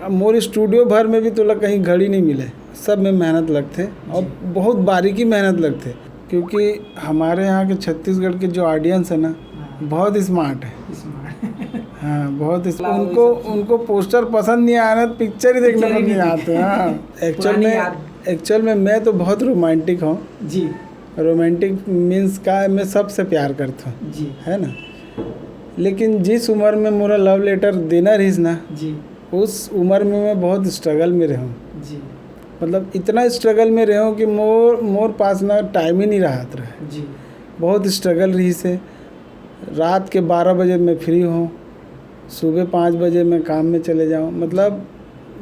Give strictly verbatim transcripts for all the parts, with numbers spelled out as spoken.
अब मोर स्टूडियो भर में भी तोला कहीं घड़ी नहीं मिले, सब में मेहनत लगथे और जी। बहुत बारीकी मेहनत लगथे, क्योंकि हमारे यहाँ के छत्तीसगढ़ के जो ऑडियंस है ना, हाँ। बहुत स्मार्ट है। स्मार्ट। हाँ, बहुत इस-, मतलब उनको, उनको पोस्टर पसंद नहीं आया ना, तो पिक्चर ही देखने पिक्चर को ही नहीं नहीं। आते। हाँ। एक्चुअल पुरानी में, याद। एक्चुअल में मैं तो बहुत रोमांटिक हूँ। जी। रोमांटिक मीन्स का है, मैं सबसे प्यार करता हूँ, जी। है ना? लेकिन जिस उम्र में मोला लव लेटर देना रहीस ना, जी। उस उम्र में मैं बहुत स्ट्रगल में रहूँ। जी। मतलब, इतना स्ट्रगल में रहूँ कि मोर, मोर पास ना टाइम ही नहीं रहत रहे। जी। बहुत स्ट्रगल रहीस हे। रात के बारह बजे मैं फ्री हूँ, सुबह पाँच बजे मैं काम में चले जाऊँ। मतलब,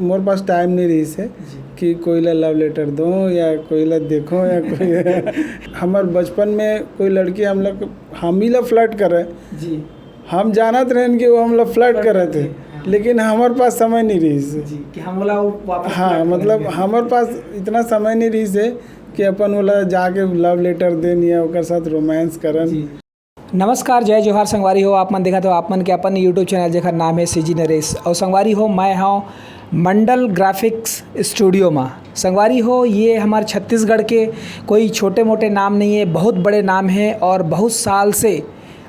मोर पास टाइम नहीं रहीस हे जी। कि कोई ला लव लेटर दूँ या कोई ला देखूँ या कोई हमर बचपन में कोई लड़की हम लोग, हम ही ला फ्लर्ट करे। जी। हम जानत रहेन कि वो हम ला फ्लर्ट करत हे, जी, हाँ। लेकिन हमर पास समय नहीं रहीस हे। जी, कि हम ओला वापस हाँ, फ्लर्ट मतलब, करेंगे। हमर पास इतना समय नहीं रहीस हे कि अपन ओला जाके लव लेटर देन या ओकर साथ रोमांस करन। जी। नमस्कार, जय जोहार संगवारी हो। आप मन देखत हो आप मन के अपन YouTube चैनल, जेकर नाम है सीजी नरेश। और संगवारी हो, मैं हूँ मंडल ग्राफिक्स स्टूडियो में। संगवारी हो, ये हमारे छत्तीसगढ़ के कोई छोटे मोटे नाम नहीं है, बहुत बड़े नाम है और बहुत साल से,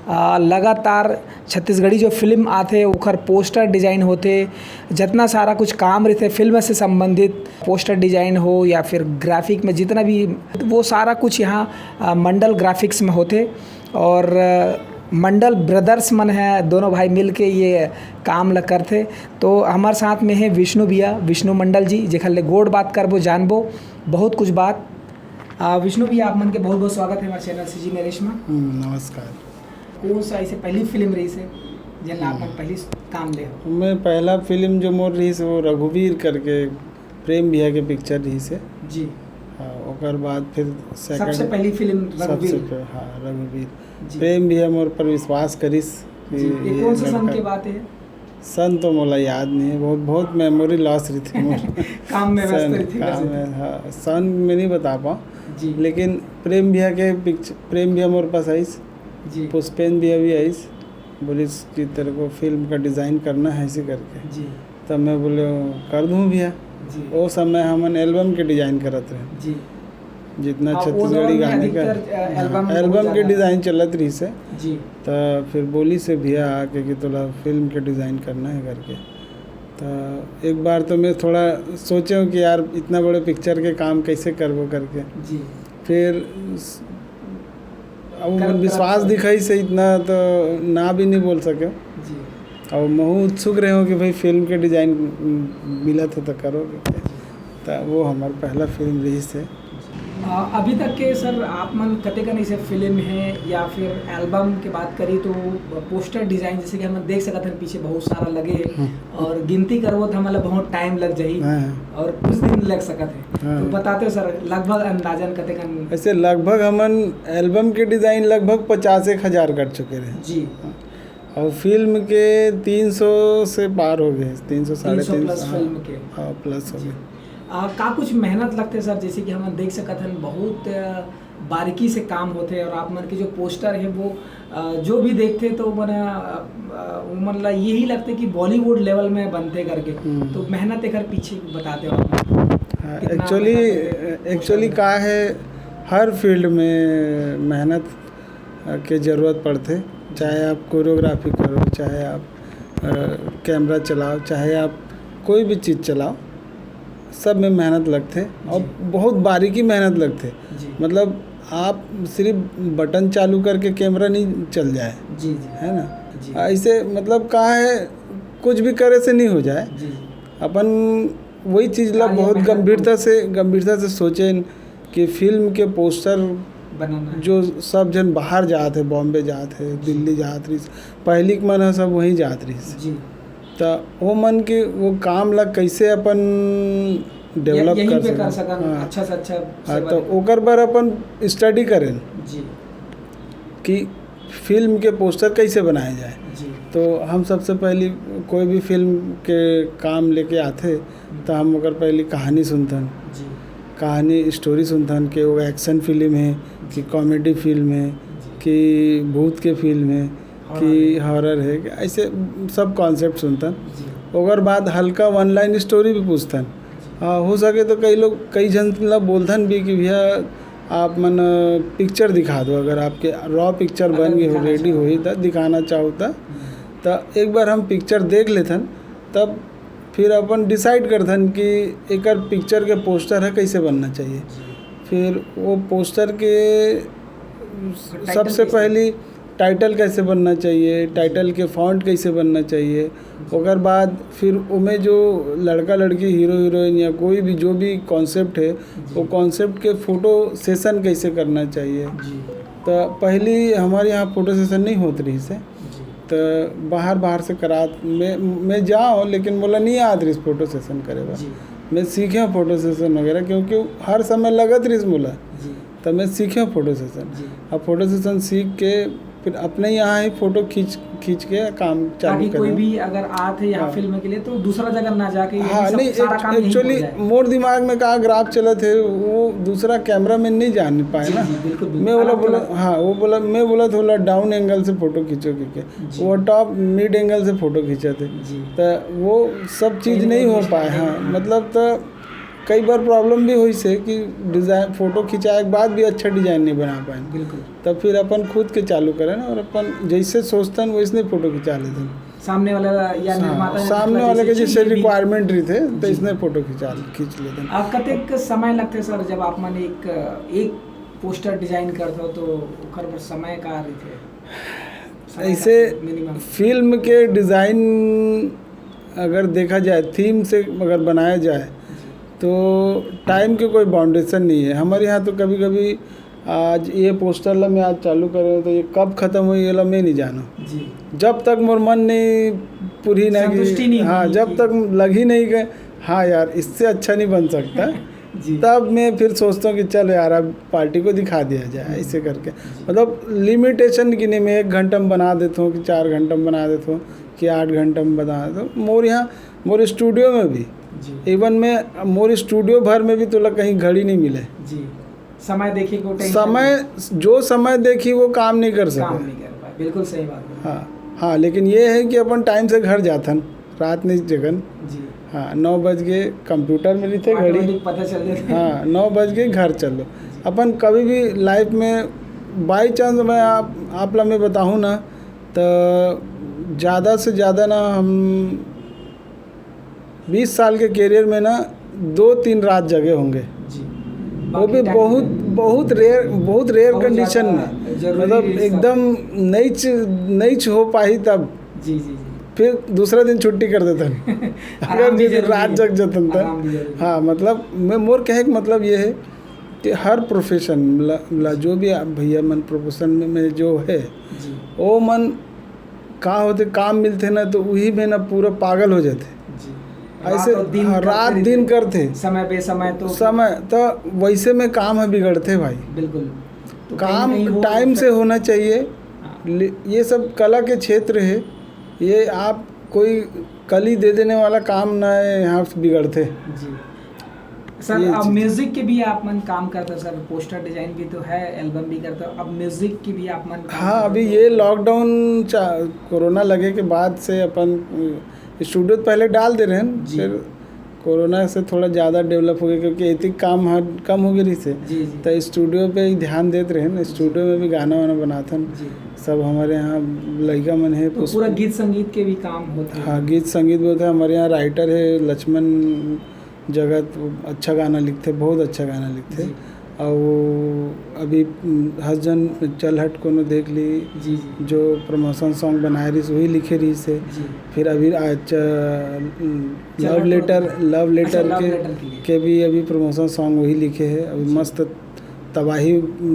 आ, लगातार छत्तीसगढ़ी जो फिल्म आथे, ओकर पोस्टर डिजाइन होथे, जितना सारा कुछ काम रहिथे फिल्म से संबंधित, पोस्टर डिजाइन हो या फिर ग्राफिक में जितना भी, वो सारा कुछ यहाँ, आ, मंडल ग्राफिक्स में होथे। और, आ, मंडल ब्रदर्स मन है, दोनों भाई मिल के ये काम ल करथे। तो हमारे साथ में है विष्णु भैया, विष्णु मंडल जी, जेकर ले गोठ बात करबो, जानबो बहुत कुछ बात। आ, विष्णु भैया, आप मन के बहुत बहुत स्वागत है हमारे चैनल सीजी नरेश में। हम्म, नमस्कार। कौन सा ऐसे पहली फिल्म रहीस हे, जेन ला आप मन हम्म। पहली काम ले हो? मैं पहला फिल्म जो मोर रहीस हे, वो रघुवीर करके प्रेम भैया के पिक्चर रहीस हे। जी। हाँ, ओकर बाद फिर सेकंड सबसे पहली फिल्म सबसे रघुवीर। पह-, हाँ, रघुवीर। जी। प्रेम भैया मोर पर विश्वास करिस कि जी, ये ये कौन सा सन लड़का के बात है? सन तो मोला याद नहीं है, बहुत, बहुत मेमोरी लॉस रहिथे मोर। काम में व्यस्त सन, रहिथे काम कैसे? में, हाँ, सन में नहीं बता पाऊँ। जी। लेकिन प्रेम भैया के पिक्च-, प्रेम भैया मोर पास आइस, जी। पुष्पेंद्र भैया भी आइस, बोलिस कि तेरे को फिल्म का डिजाइन करना है, ऐसे करके। जी। तब मैं बोले, "कर दूँ भैया।" जी। वो समय हमन एल्बम के डिजाइन करत रहे। जी। जितना हाँ, वो छत्तीसगढ़ी दौर में गाने का, अधिकतर, अ, हाँ, एल्बम बहुत एल्बम के ज्यादा डिजाइन चलत रहिस हे। जी। त फिर बोलिस हे भैया आके कि तोला फिल्म के डिजाइन करना है करके। त एक बार तो मैं थोड़ा सोचे हूँ कि यार, इतना बड़े पिक्चर के काम कैसे करबो करके। जी। फिर स-, अब करत, करत विश्वास करत। दिखाइस हे इतना, तो ना भी नहीं बोल सके। जी। और महू उत्सुक रहे हूँ कि भाई, फिल्म के डिजाइन, उम, मिलत हे तो करोगे। जी। त वो हमार पहला फिल्म रहीस हे। अ, अभी तक के सर, आप मन कतेकन ऐसे फिल्म है या फिर एल्बम के बात करी तो पोस्टर डिजाइन, जैसे कि हम देख सकत हन पीछे बहुत सारा लगे है हम्म। और गिनती करबो तो हमन ला बहुत टाइम लग जाही हाँ। और कुछ दिन लग सकत है। हाँ। तो बताते हो सर, लगभग अंदाजन कतेकन? ऐसे लगभग हमन एल्बम के डिजाइन लगभग पचास एक हजार कर चुके रहे। जी। और फिल्म के तीन सौ से पार हो गए, तीन सौ, तीन सौ साढ़े तीन सौ, प्लस हाँ, फिल्म के। हाँ, प्लस हो जी। गए। आ, का कुछ मेहनत लगथे सर? जैसे कि हमन देख सकत हन, बहुत, अ, बारीकी से काम होथे और आप मन के जो पोस्टर हे, वो, अ, जो भी देखथे, तो मन, अ, अ, वो मन ला यही लगथे कि बॉलीवुड लेवल में बनथे करके। हम्म। तो मेहनत एकर पीछे बताते हो आप? हाँ, कितना actually, मेहनत होथे actually पोस्टर में? का है, हर फील्ड में मेहनत के ज़रूरत पड़थे, चाहे आप कोरियोग्राफी करो, चाहे आप, अ, कैमरा चलाओ, चाहे आप कोई भी चीज़ चलाओ, सब में मेहनत लगथे और जी। बहुत बारीकी मेहनत लगथे। जी। मतलब, आप सिर्फ बटन चालू करके कैमरा नहीं चल जाए, जी, जी। है ना? जी। ऐसे, मतलब, का है, कुछ भी करे से नहीं हो जाए। जी, जी। अपन वही चीज़ ला कार्य बहुत मेहनत गंभीरता से, गंभीरता से सोचें कि फिल्म के पोस्टर बनाना है। जो सब झन बाहर जात हे, बॉम्बे जात हे, जी। दिल्ली जात रहिस, पहली के मन ह सब वहीं जात रहिस। जी। त वो मन के वो काम ला कैसे अपन डेवलप यहीं कर पे सकन। कर सकन, हाँ। अच्छा से अच्छा हाँ, सेवा तो दे। ओकर बर अपन स्टडी करेन जी। कि फिल्म के पोस्टर कैसे बनाए जाए। जी। तो हम सबसे पहली कोई भी फिल्म के काम लेके आथे, हम्म। तो हम ओकर पहली कहानी सुनथन। जी। कहानी, स्टोरी सुनथन कि वो एक्शन फिल्म है, कि कॉमेडी फिल्म है, जी। कि भूत के फिल्म है, हॉरर कि है। हॉरर है, ऐसे सब कॉन्सेप्ट सुनथन। जी। ओकर बाद हल्का वन लाइन स्टोरी भी पूछथन। आ, हो सके तो कई लोग, कई झन ला बोलथन भी कि भैया, आप मन पिक्चर दिखा दो, अगर आपके रॉ पिक्चर अगर बन गई हो, दिखाना रेडी चाहो। होही, त दिखाना चाहो त, त एक बार हम पिक्चर देख लेथन, तब फिर अपन डिसाइड करथन कि एकर पिक्चर के पोस्टर ह कैसे बनना चाहिए। फिर वो पोस्टर के सबसे पहली टाइटल कैसे बनना चाहिए, टाइटल के फॉन्ट कैसे बनना चाहिए, ओकर बाद फिर ओमे जो लड़का लड़की, हीरो हीरोइन या कोई भी, जो भी कॉन्सेप्ट है, वो कॉन्सेप्ट के फोटो सेशन कैसे करना चाहिए। तो पहली हमारे यहाँ फोटो सेशन नहीं होत रहिस हे, तो बाहर बाहर से करात मैं मैं जाओ, लेकिन मोला नहीं आत रहिस फोटो सेशन करे बर। मैं सीखे फोटो सेशन वगैरह, क्योंकि हर समय लगत रहिस मोला, तो मैं सीखे फोटो सेशन। अब फोटो सेशन सीख के फिर अपने यहाँ ही फोटो खींच खींच के काम चालू ताकि कोई करे। भी अगर आत है यहाँ हाँ। फिल्म के लिए, तो दूसरा जगह ना जाके यही हाँ, सब नहीं, सारा काम यहीं हो एक्चुअली जाए। मोर दिमाग में का ग्राफ चलत है, वो दूसरा कैमरा मैन नहीं जान पाए जी, ना। जी, बिल्कुल, बिल्कुल। मैं बोला, अलग बोला, थलग। हाँ, वो बोला, मैं बोला थोड़ा डाउन एंगल से फोटो खींचो, क्योंकि जी। वो टॉप मिड एंगल से फोटो खींचत हे। जी। तो वो सब चीज़ कहीं नहीं हो नहीं पाए। हाँ, मतलब, तो कई बार प्रॉब्लम भी होइस हे कि डिज़ाइन, फोटो खिंचाए के बाद भी अच्छा डिज़ाइन नहीं बना पाए। बिल्कुल। तब फिर अपन खुद के चालू करेन और अपन जैसे सोचथन वैसने फोटो खिंचा लेथन। सामने वाला या हाँ, निर्माता ने सामने मतलब वाले के जैसे जैसे चाहिए भी। रिक्वायरमेंट रहिथे, जी। तैसने फोटो खिंचा, खींच लेथन। आ, कतेक समय लगथे सर, जब आप मन एक, एक पोस्टर डिजाइन करथो तो ओकर बर समय का रहिथे? समय ऐसे का मिनिमम? फिल्म के डिज़ाइन अगर देखा जाए, थीम से अगर बनाया जाए, जी। तो टाइम के कोई बाउंडेशन नहीं है। हमारे यहाँ तो कभी-कभी आज ये पोस्टर ला मैं आज चालू करे हूँ, तो ये कब खत्म होही, ये ला मैं नहीं जानों। जी। जब तक मोर मन नहीं पूरी ना कि संतुष्टि नहीं हाँ, पूरी जब की। तक लगी नहीं कि हाँ यार, इससे अच्छा नहीं बन सकता, जी। तब मैं फिर सोचता हूँ कि चल यार, अब पार्टी को दिखा दिया जाए, हम्म। ऐसे करके। जी। मतलब, लिमिटेशन की नहीं, मैं एक घंटा में बना देता हूँ कि चार घंटा में बना देता हूँ कि आठ घंटा में बना देता हूँ। मोर यहाँ, मोर स्टूडियो में भी, जी। इवन मैं, मोर स्टूडियो भर में भी तोला कहीं घड़ी नहीं मिले। जी। समय देखे को टेंशन समय, नहीं। जो समय देखी, वो काम नहीं कर काम सके। नहीं कर पाए, बिल्कुल सही बात है। हाँ, हाँ, लेकिन ये है कि अपन टाइम से घर जाथन, रात नहीं जगन। जी। हाँ, नौ बज के कंप्यूटर में रहिथे घड़ी। ऑटोमेटिक पता चल जाता है। हाँ, नौ बज के घर चलो। जी। अपन कभी भी लाइफ में बाई चांस मैं आप, आप ला मैं बताऊँ ना, तो ज़्यादा से ज़्यादा ना हम बीस साल के करियर में ना दो तीन रात जगे होंगे। जी। वो बाकी भी टाइम बहुत, में बहुत रेयर, बहुत रेयर बहुत कंडीशन ज़्यादा में। जरूरी मतलब है सब। एकदम नईच, नईच हो पाही तब। जी, जी, जी। फिर दूसरा दिन छुट्टी कर देथन। अगर आराम भी जैसे जरूरी रात है। जग जतन त। आराम भी जरूरी है। हाँ, मतलब मैं, मोर कहे के मतलब ये है कि हर प्रोफेशन ला, ला जो भी आप भैया मन प्रोफेशन में, में जो है, जी। वो मन का होथे, काम मिलथे ना, तो उही में ना पूरा पागल हो जाथे। जी। ऐसे रात और दिन हाँ, करते रात रहिथे। दिन करथे। समय बेसमय तो समय, तो वैसे में काम ह बिगड़थे भाई। बिल्कुल। तो कहीं काम ना कहीं वो टाइम से इफेक्ट होना चाहिए। हाँ। ले-, ये सब कला के क्षेत्र है, ये आप कोई कली दे देने वाला काम ना है, यहाँ से बिगड़थे। जी। सर, ये अब चीज़। म्यूजिक के भी आप मन काम करते हो सर, पोस्टर डिजाइन भी तो है, एल्बम भी करते हो, अब म्यूजिक की भी आप मन काम हाँ, करते अभी हो? ये लॉकडाउन चा-, कोरोना लगे के बाद से अपन, अ, स्टूडियो तो पहले डाल दे रहे हैं, जी। फिर कोरोना से थोड़ा ज़्यादा डेवलप हो गया, क्योंकि एतिक काम हर कम हो गई रही से, जी, जी। तो स्टूडियो पे ही ध्यान देते रहे ना, स्टूडियो में भी गाना वाना बनाथन। जी। सब हमारे यहाँ लइका मन है, तो पुष्प- पूरा गीत संगीत के भी काम होते हैं? हाँ, गीत संगीत भी होता है। हमारे यहाँ राइटर है लक्ष्मण जगत, अच्छा गाना लिखथे, बहुत अच्छा गाना लिखथे। जी। अउ अभी, उम, हस झन चल हट कोनो देख ली, जी, जी। जो प्रमोशन सॉन्ग बनाए रहिस, वही लिखे रहिस हे। जी। फिर अभी आज, अ, उम, चल लव हट लेटर, कोनो। लव अच्छा, लेटर लव के, लेटर के लिए। के भी अभी प्रमोशन सॉन्ग वही लिखे हे। अभी जी। मस्त तबाही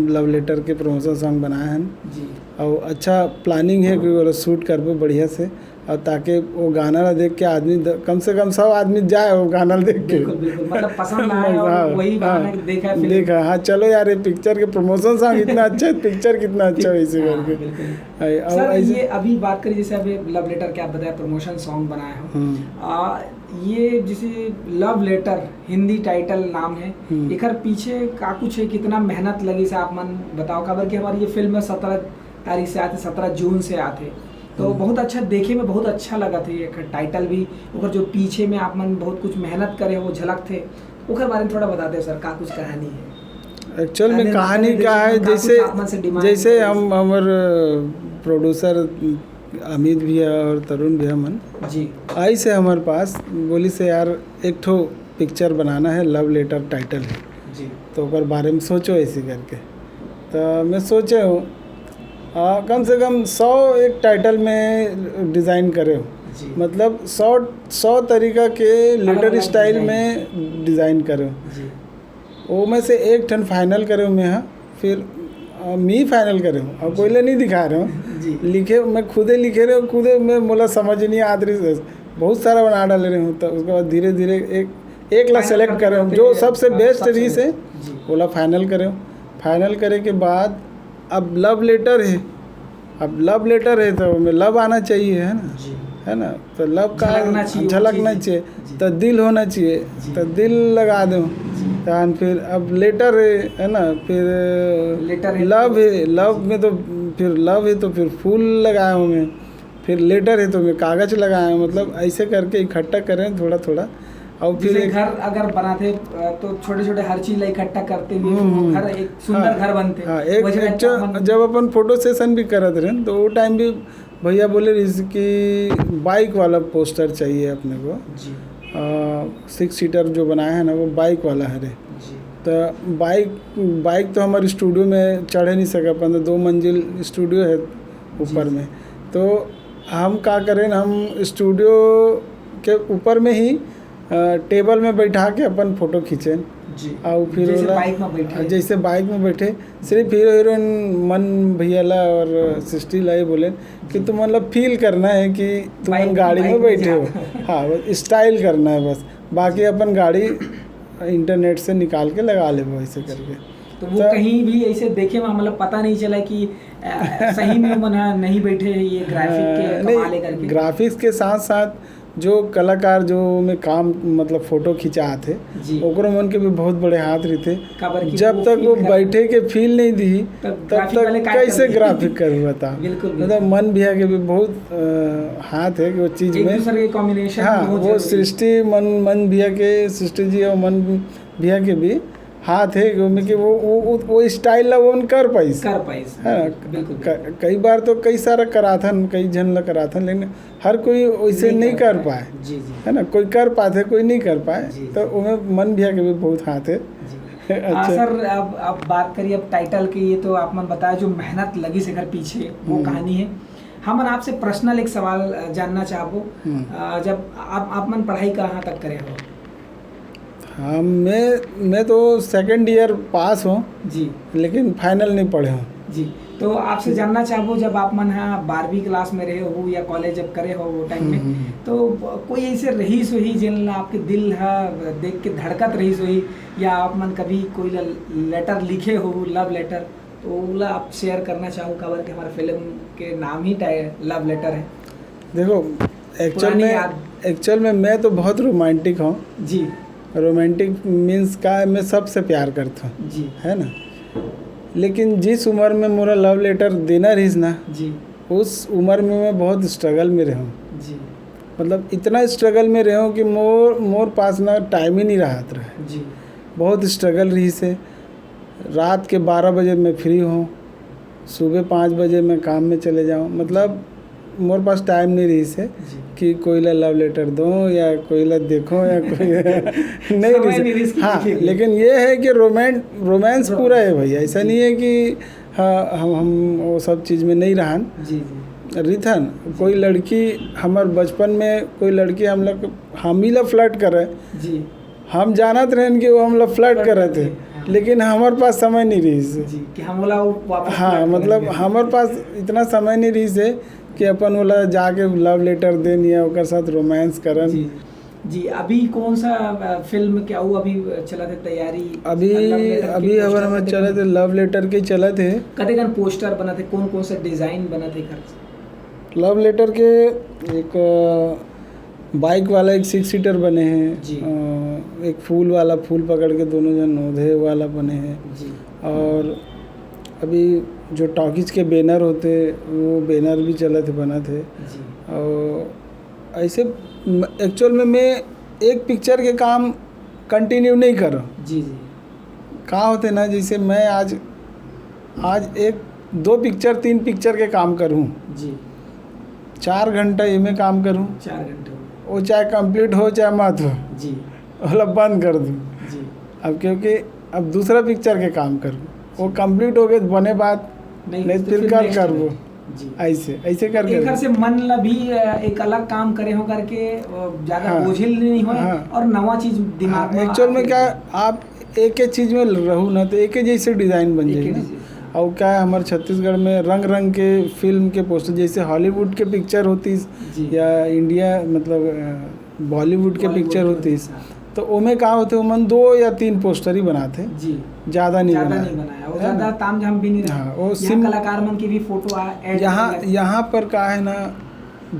लव लेटर के प्रमोशन सॉन्ग बनाए हन। जी। अउ अच्छा प्लानिंग हे कि ओला शूट करबो बढ़िया से। और ताकि वो गाना ला देख के आदमी द-, कम से कम सौ आदमी जाए वो गाना ला देख के। बिल्कुल, बिल्कुल। मतलब पसंद आए और हाँ, वही बहाना हाँ, देखा है फिल्म। देखा, हाँ, चलो यार, ये पिक्चर के प्रमोशन सॉन्ग इतना अच्छा है, पिक्चर कितना अच्छा है, इसे हाँ, करके। बिल्कुल। आई-, अब सर, ऐसे ये अभी बात करें, जैसे अभी लव लेटर के आप बताए, प्रमोशन सॉन्ग बनाए हो। हम्म। आ, ये जैसे लव लेटर हिंदी टाइटल नाम है, हम्म। एकर पीछे का कुछ है, कितना मेहनत लगी से आप मन बताओ, काबर कि हमारी ये फिल्म सत्रह तारीख से आते, सत्रह जून से आते, तो बहुत अच्छा, देखे में बहुत अच्छा लगथे ये टाइटल भी। ओकर जो पीछे में आप मन बहुत कुछ मेहनत करे हो, वो झलकथे। ओकर बारे में थोड़ा बता दे सर, का कुछ कहानी है? एक्चुअल में अनिल कहानी निर्देशक का मन है, का कुछ जैसे आप मन से demand जैसे है? हम हमर प्रोड्यूसर अमित भैया और तरुण भैया मन जी। आइस हे हमर पास, बोलिस हे, "यार, एक ठो पिक्चर बनाना है, लव लेटर टाइटल है, जी। तो ओकर बारे में सोचो," ऐसे करके। तो मैं सोचे हूँ, आ, कम से कम सौ एक टाइटल में डिज़ाइन करे हूँ। जी। मतलब सौ सौ तरीका के लेटर अलग-अलग स्टाइल design। में डिज़ाइन करे हूँ। जी। वो में से एक ठन फाइनल करे हूँ मैं, हाँ, फिर आ, मी फाइनल करे हूँ, अब कोई ला नहीं दिखा रहे हूँ। जी। लिखे, मैं खुदे लिखे रहे हूँ, खुदे में मोला समझ नहीं आत रही, बहुत सारा बना डाले रहे हूँ। तो उसके बाद धीरे धीरे एक एक ला Final सेलेक्ट करते करे हूँ, करते जो ये सबसे सब बेस्ट सबसे रही से best। जी। ओला फाइनल करे हूँ। फाइनल करे के बाद अब लव लेटर है, अब लव लेटर है तो में लव आना चाहिए, है ना? जी। है ना? तो लव का झलकना चाहिए वो झलकना चीज़। चाहिए, जी। तो दिल होना चाहिए, जी। तो दिल लगा दो। जी। तहन फिर अब लेटर है, है ना? फिर लेटर है। लव है, लव में तो फिर लव है तो फिर फूल लगाया हूँ मैं, फिर लेटर है तो मैं कागज लगाया हूँ। मतलब ऐसे करके इकट्ठा करें थोड़ा थोड़ा, और फिर जैसे एक घर अगर बनाते, अ, तो छोटे छोटे हर चीज ला इकट्ठा करते हुए हम्म, वो हम्म। घर एक सुंदर हाँ, घर बनते। हाँ, एक, वैसे एक अच्छा जो, बन- जब अपन फोटो सेशन भी करत रहे तो वो टाइम भी भैया बोले रहिस कि बाइक वाला पोस्टर चाहिए अपने को। जी। सिक्स सीटर जो बनाया है ना, वो बाइक वाला है रे। जी। तो बाइक बाइक तो हमारे स्टूडियो में चढ़े नहीं सके अपन, तो दो मंजिल स्टूडियो है ऊपर जी। में। तो हम का करें, हम स्टूडियो के ऊपर में ही अ, टेबल में बैठा के अपन फोटो खींचें। जी। और फिर जैसे ओला- बाइक में बैठे। जैसे बाइक में बैठे, सिर्फ हीरो हीरोइन मन भैया ला और सृष्टि ला ही बोले कि तुम मतलब फील करना है कि तुम बाइक- गाड़ी में बाइक में बैठे हो। जा- हाँ, बस स्टाइल करना है बस, बाकी अपन गाड़ी इंटरनेट से निकाल के लगा लेबो ऐसे करके। तो वो तो- कहीं भी ऐसे देखे में मतलब पता नहीं चला कि अ, सही में मन ह नहीं बैठे हैं ये ग्राफिक के हाँ, कमाल नहीं, है करके। ग्राफिक्स के साथ साथ जो कलाकार जो में काम मतलब फोटो खिंचात हे, जी। ओकरो मन के भी बहुत बड़े हाथ रहिथे। काबर कि जब वो तक वो फील कर- बैठे के फील नहीं दी, तब तब ग्राफिक तक वाले का कैसे करही? ग्राफिक करही बता? बिल्कुल, बिल्कुल। मतलब मन भैया के भी बहुत अ, हाथ है कि वो चीज एक में। दूसरे के कॉम्बिनेशन हाँ, बहुत वो जरूरी है। सृष्टि मन मन भैया के, सृष्टि जी और मन भैया के भी हाथ है कि ओमे के वो वो वो, वो स्टाइल ला वो कर पाइस। कर पाइस। है ना? बिल्कुल। क- कई बार तो कई सारा कराथन, कई झन ला कराथन, लेकिन हर कोई वैसे नहीं कर पाए। जी, जी। है ना? कोई कर पाते, कोई नहीं कर पाए। जी, तो जी। ओमे मन भैया के भी बहुत हाथ है। जी। अच्छा। आ, सर, अब अब बात करिए अब टाइटल की, ये तो आप मन बताया जो मेहनत लगी से घर पीछे वो हम्म। कहानी है। हमन आपसे पर्सनल एक सवाल अ, जानना चाहबो। हम्म। अ, जब आप आप मन पढ़ाई कहाँ तक करे हो? हाँ, मैं मैं तो सेकंड ईयर पास हूँ, जी। लेकिन फाइनल नहीं पढ़े हूँ। जी। तो आपसे जानना चाहबो, जब आप मन हा बारहवीं क्लास में रहे हो या कॉलेज जब करे हो वो टाइम में, हम्म, हम्म। तो कोई ऐसे रहीस होही जिन ला आपके दिल हा देख के धड़कत रहीस होही, या आप मन कभी कोई ला लेटर लिखे हो, लव लेटर, तो ओला आप शेयर करना चाहो, काबर कि हमारे फिल्म के नाम ही लव लेटर है। देखो, एक्चुअल पुरानी में याद। एक्चुअल में मैं तो बहुत रोमांटिक हूँ। जी। रोमांटिक मीन्स का है, मैं सबसे प्यार करता हूँ, जी। है ना? लेकिन जिस उम्र में मोला लव लेटर देना रहीस ना, जी। उस उम्र में मैं बहुत स्ट्रगल में रहे हूँ। जी। मतलब इतना स्ट्रगल में रहे हूँ कि मोर मोर पास ना टाइम ही नहीं रहत रहे। जी। बहुत स्ट्रगल रहीस हे। रात के बारह बजे मैं फ्री हूँ, सुबह पाँच बजे मैं काम में चले जाऊँ। मतलब मोर पास टाइम नहीं रहीस हे जी। कि कोई ला लव लेटर दो या कोई ला देखो या कोई नहीं समय रहीस हे। नहीं रहीस कि हाँ, लिखे भी। लेकिन ये है कि रोमांस रोमांस पूरा है भैया, ऐसा नहीं है कि हाँ हम हम वो सब चीज़ में नहीं रहन। जी, जी। रिथन, कोई लड़की हमार बचपन में कोई लड़की हम लोग हम ही ला फ्लर्ट करे, जी। हम जानत रहन कि वो हम लोग फ्लर्ट फ्लर्ट करत करते हे, हैं, हाँ। लेकिन हमार पास समय नहीं रहीस हे। जी, कि हम ओला वो वापस हाँ, फ्लर्ट मतलब करेंगे। हमार पास इतना समय नहीं रहीस हे कि अपन ओला जाके लव लेटर देन या ओकर साथ रोमांस करन। जी। जी, अभी कौन सा अ, फिल्म क्या वो अभी चलत हे तैयारी? अभी लव लेटर के अभी हमार पोस्टर में पे चलत हे लव लेटर के चलत हे। कतेकन पोस्टर बनत हे, कौन कौन सा डिजाइन बनत हे घर? लव लेटर के एक अ, बाइक वाला एक सिक्स सीटर बने हैं, जी। अ, एक फूल वाला, फूल पकड़ के दोनों जन नोधे वाला बने हैं, जी। और अभी जो टॉकीज के बैनर होते, वो बैनर भी चलत हे, बनत हे। जी। और ऐसे म-, एक्चुअल में मैं एक पिक्चर के काम कंटिन्यू नहीं करूँ। जी, जी। का होते ना, जैसे मैं आज, आज एक दो पिक्चर, तीन पिक्चर के काम करूँ, जी। चार घंटा एमे काम करूँ, चार घंटे हो। वो चाहे कंप्लीट हो चाहे मत हो, जी। ओला बंद कर दूँ। जी। अब क्योंकि अब दूसरा पिक्चर के काम करूँ, वो कंप्लीट हो गए, बने बात, नहीं, नहीं तो फिर फिर कल नेक्स्ट करबो। जी। ऐसे, ऐसे करके एकर से मन ला भी, अ, एक अलग काम करे हो करके, अ, ज्यादा हाँ। बोझिल नहीं होय हाँ। और नवा चीज दिमाग हाँ, में एक्चुअल में आके क्या, आप एक एक चीज में रहू ना, तो एक ही जैसे डिजाइन बन एक ही जाएगा। डिजाइन। और क्या है, हमारे छत्तीसगढ़ में रंग रंग के फिल्म के पोस्टर, जैसे हॉलीवुड के पिक्चर होती जी। या इंडिया, मतलब, अ, बॉलीवुड के बॉलीवुड पिक्चर के होती, होती, हाँ। तो ओमे का होते, ओमन दो या तीन पोस्टर ही बनाते, जी। ज्यादा नहीं ज्यादा बनाया। नहीं बनाया, वो है ज्यादा ना? तामझाम भी नहीं रहा। हाँ, वो यहाँ सिम-, कलाकार मन की भी फोटो आ-, ऐड यहाँ, कर लेते। यहाँ पर का है ना,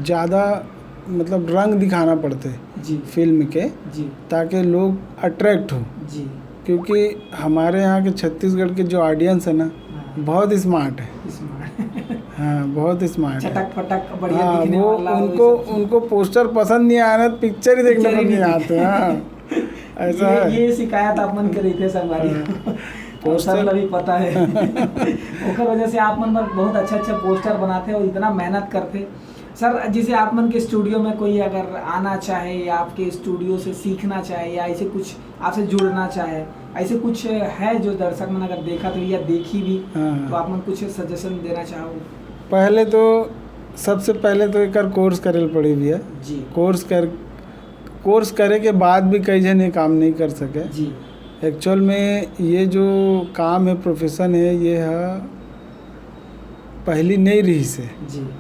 ज्यादा, मतलब, रंग दिखाना पड़ते जी। फिल्म के, जी। ताकि लोग अट्रैक्ट हो। जी। क्योंकि हमारे यहाँ के छत्तीसगढ़ के जो ऑडियंस है ना, हाँ। बहुत स्मार्ट है। स्मार्ट। हाँ, बहुत स्मार्ट है। चटक पटक बढ़िया हाँ, दिखने वो वाला, उनको, ये सब चीज। उनको पोस्टर पसंद नहीं आया ना, तो पिक्चर ही देखने पिक्चर ही को नहीं नहीं आते। हाँ, ऐसा ये, है। ये शिकायत आप मन के रहिथे संगवारी। हाँ। और सर पोस्टर ला भी पता है। ओकर वजह से आप मन बर बहुत अच्छा अच्छा पोस्टर बनाते और इतना मेहनत करते। सर, जैसे आप मन के स्टूडियो में कोई अगर आना चाहे या आपके स्टूडियो से सीखना चाहे या ऐसे कुछ आपसे जुड़ना चाहे, ऐसे कुछ है जो दर्शक मन अगर देखा तो या देखी भी, हाँ, हाँ। तो आप मन कुछ सजेशन देना चाहो? पहले तो, सबसे पहले तो एकर कोर्स करे ल पड़ी भैया। जी। कोर्स कर, कोर्स करे के बाद भी कई झन ये काम नहीं कर सके। जी। एक्चुअल में ये जो काम है, प्रोफेशन है, ये ह पहली नहीं रही से, जी।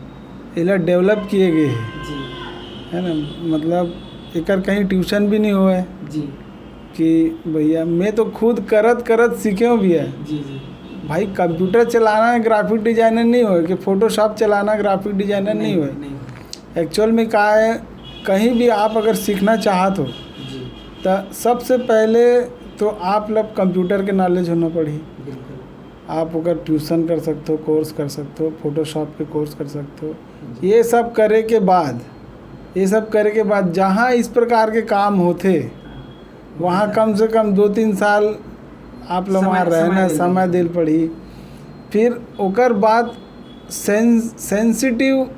एला डेवलप किए गए है, जी। है ना? मतलब, एकर कहीं ट्यूशन भी नहीं हुआ है जी। कि भैया, मैं तो खुद करत करत सीखे हूँ भैया। जी, जी। भाई, कंप्यूटर चलाना ग्राफिक डिजाइनर नहीं होए, कि फोटोशॉप चलाना ग्राफिक डिजाइनर नहीं नहीं, होए। नहीं। एक्चुअल में का है, कहीं भी आप अगर सीखना चाहत हो, जी। तो सबसे पहले तो आप लोग कंप्यूटर के नॉलेज होना पड़ी। बिल्कुल। आप ओकर ट्यूशन कर सकते हो, कोर्स कर सकते हो, फोटोशॉप के कोर्स कर सकते हो। जी। ये सब करे के बाद, ये सब करे के बाद जहाँ इस प्रकार के काम होते, वहाँ समय कम से कम दो तीन साल आप लोग समय, वहाँ समय रहना, देल समय पड़ी। देल पड़ी। फिर ओकर बाद सेंस-, सेंसिटिव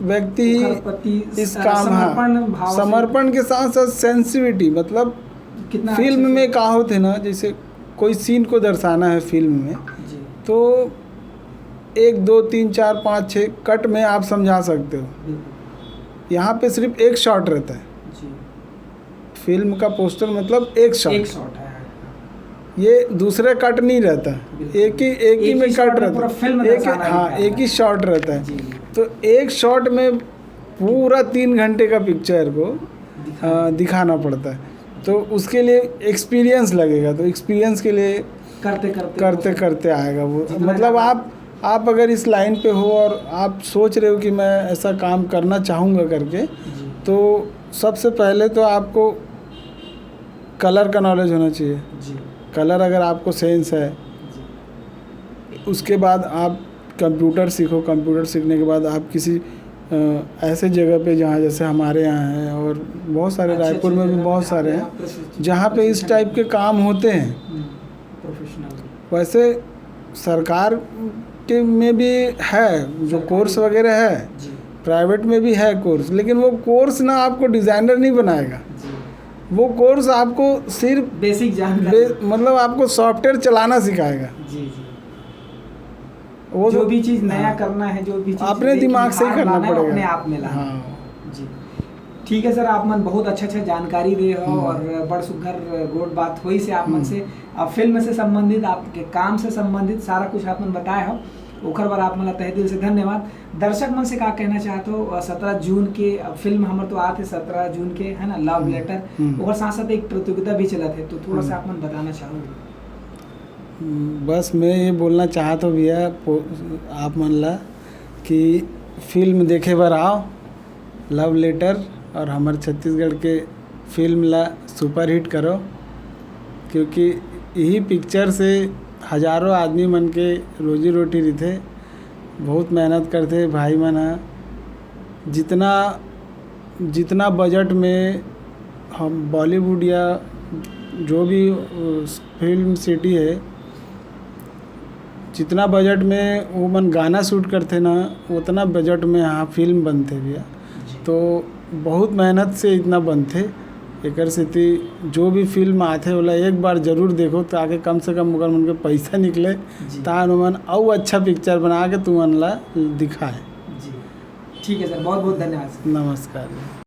व्यक्ति ही ओकर प्रति इस स-, काम, हाँ, समर्पण भाव से समर्पण के साथ साथ सेंसिटिविटी, मतलब, कितना फिल्म अच्छे से में का होते ना, जैसे कोई सीन को दर्शाना है फिल्म में, जी। तो एक, दो, तीन, चार, पाँच, छः कट में आप समझा सकते हो। बिल्कुल। यहाँ पे सिर्फ एक शॉट रहता है। जी। फिल्म का पोस्टर, मतलब, एक शॉट। एक शॉट है। ये दूसरे कट नहीं रहता। बिल्कुल। एक ही, एक ही एक ही में शॉट कट में रहता पूरा है। फिल्म एक ही, दर्शाना हाँ, रहता है। एक ही शॉट रहता है। जी, जी। तो एक शॉट में पूरा तीन घंटे का पिक्चर को, दिखाना। अ, दिखाना पड़ता है। तो उसके लिए एक्सपीरियंस लगेगा, तो एक्सपीरियंस के लिए करते, करते करते, वो सब करते आएगा वो। जितना मतलब, ज्यादा आप, आप अगर इस लाइन पे हो और आप सोच रहे हो कि मैं ऐसा काम करना चाहूँगा करके, जी। तो सबसे पहले तो आपको कलर का नॉलेज होना चाहिए। जी। कलर अगर आपको सेंस है, जी। उसके बाद आप कंप्यूटर सीखो, कंप्यूटर सीखने के बाद आप किसी, अ, ऐसे जगह पे जहाँ, जैसे हमारे यहाँ है और बहुत सारे, अच्छे, रायपुर अच्छे में भी जगह बहुत पे सारे आप हैं, प्रशिक्षण, जहाँ पे इस प्रशिक्षण टाइप के काम होते हैं। हम्म, प्रोफेशनल। वैसे सरकार के में भी है, जो सरकारी। कोर्स वगैरह है, जी। प्राइवेट में भी है कोर्स, लेकिन वो कोर्स ना आपको डिज़ाइनर नहीं बनाएगा। जी। वो कोर्स आपको सिर्फ बेसिक जानकारी। बे-, मतलब, आपको सॉफ्टवेयर चलाना सिखाएगा। जी, जी। वो जो तो भी चीज़ नया हाँ। करना है, जो भी चीज़ अपने देखनी, दिमाग से ही हाथ करना लाना है, पड़ेगा। अपने आप में लाना। हाँ। जी। ठीक है सर, आप मन बहुत अच्छा अच्छा जानकारी दे हो हम्म। और बड़ सुघर गोठ बात होइस हे आप मन हम्म। से। अब फिल्म से संबंधित, आपके काम से संबंधित सारा कुछ आप मन बताए हो, ओकर बर आप मन ला तहे दिल से धन्यवाद। दर्शक मन से का कहना चाहत हो, अ, सत्रह जून के, अब फिल्म हमर तो आत हे सत्रह जून के, है ना, लव हम्म। लेटर, हम्म। ओकर साथ साथ एक प्रतियोगिता भी चलत हे, तो थोड़ा सा हम्म। आप मन बताना चाहोगे? हम्म, बस मैं ये बोलना चाहत हूँ भैया, पो-, आप मन ला कि फिल्म देखे बर आओ, लव लेटर, और हमर छत्तीसगढ़ के फिल्म ला सुपरहिट करो, क्योंकि यही पिक्चर से हजारों आदमी मन के रोजी रोटी रहिथे, बहुत मेहनत करथे भाई मन ह। जितना, जितना बजट में हम बॉलीवुड या जो भी, अ, फिल्म सिटी है, जितना बजट में वो मन गाना शूट करथे ना, उतना बजट में यहाँ फिल्म बनथे भैया। तो बहुत मेहनत से इतना बनथे। एकर सेती जो भी फिल्म आथे, ओला एक बार जरूर देखो, ताकि कम से कम ओकर मन के पैसा निकले, जी। तान ओमन अउ अच्छा पिक्चर बना के तुमन ला दिखाए। जी, ठीक है सर, बहुत बहुत धन्यवाद सर। नमस्कार।